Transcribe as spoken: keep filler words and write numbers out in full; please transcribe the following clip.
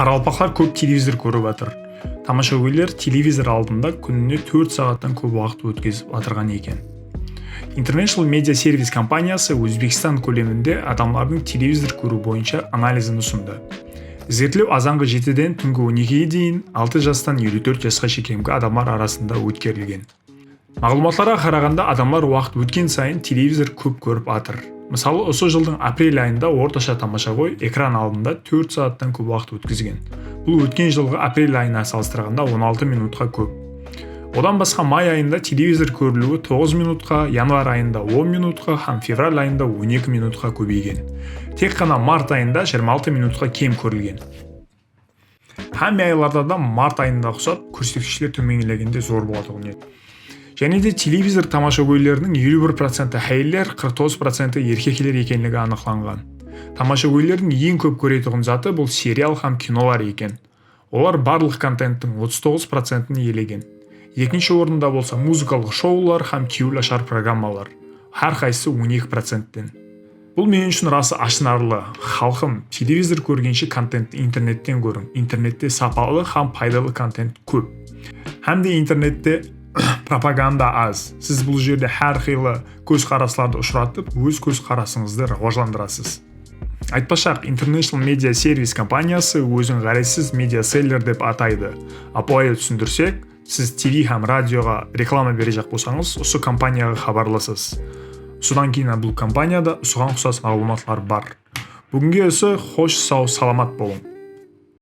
Qaraqalpaqlar kóp televizor kórip atır. Tamashagóyler televizor aldında kúnine tórt saattan kóp waqıt ótkizip atırǵan eken. International Media Service kompaniyası Ózbekstan kóleminde adamlardıń televizor kóriw boyınsha analizin usındı. Izertlew azanǵı jetiden túngi on ekige deyin altı jastan eliw tórt jasqa shekemgi adamlar arasında ótkerilgen. Maǵlıwmatlarǵa qaraǵanda, adamlar waqıt ótken sayın televizor kóp kórip atır. Mısalı, usı jıldıń aprel ayında ortasha tamashagóy ekran aldında tórt saattan kóp waqıt ótkizgen. Bul ótken jılǵı aprel ayına salıstırǵanda on altı minutqa kóp. Odan basqa may ayında televizor kóriliwi toǵız minutqa, yanvar ayında on minutqa hám fevral ayında on eki minutqa kóbeygen. Tek ǵana mart ayında jigirma altı minutqa kem kórilgen. Hámme aylarda da mart ayındaǵı usap kórsetkishler tómenlegende zor bolatuǵın edi. Jáne de televizor tamashagóyleriniń eliw bir procenti háyeller, qırq toǵız procenti erkekler ekenligi anıqlanǵan. Tamashagóylerdiń eń kóp kóretuǵın zatı bul serial hám kinolar eken. Olar barlıq kontenttiń otız toǵız procentin iyelegen. Ekinshi orında bolsa muzıkalıq shoular hám kewil ashar programmalar, hár qaysısı on eki procentten. Bul men ushın rası ashınarlı. Xalqım, televizor kórgenshe kontentti internetten kóriń. Internette sapalı hám paydalı kontent kóp. Hám de internette propaganda az. Siz bul jerde hár qıylı kózqaraslardı ushıratıp, óz kózqarasıńızdı rawajlandırasız. Aytpashaq, International Media Service kompaniyası ózin ǵárezsiz media seller dep ataydı. Ápiwayı túsindirsek, siz TV hám radioǵa reklama berejaq bolsańız, usı kompaniyaǵa xabarlasız. Usıdan keyin bul kompaniyada usıǵan uqsas maǵlıwmatlar bar. Búginge usı, xosh, saw, salamat bolıń.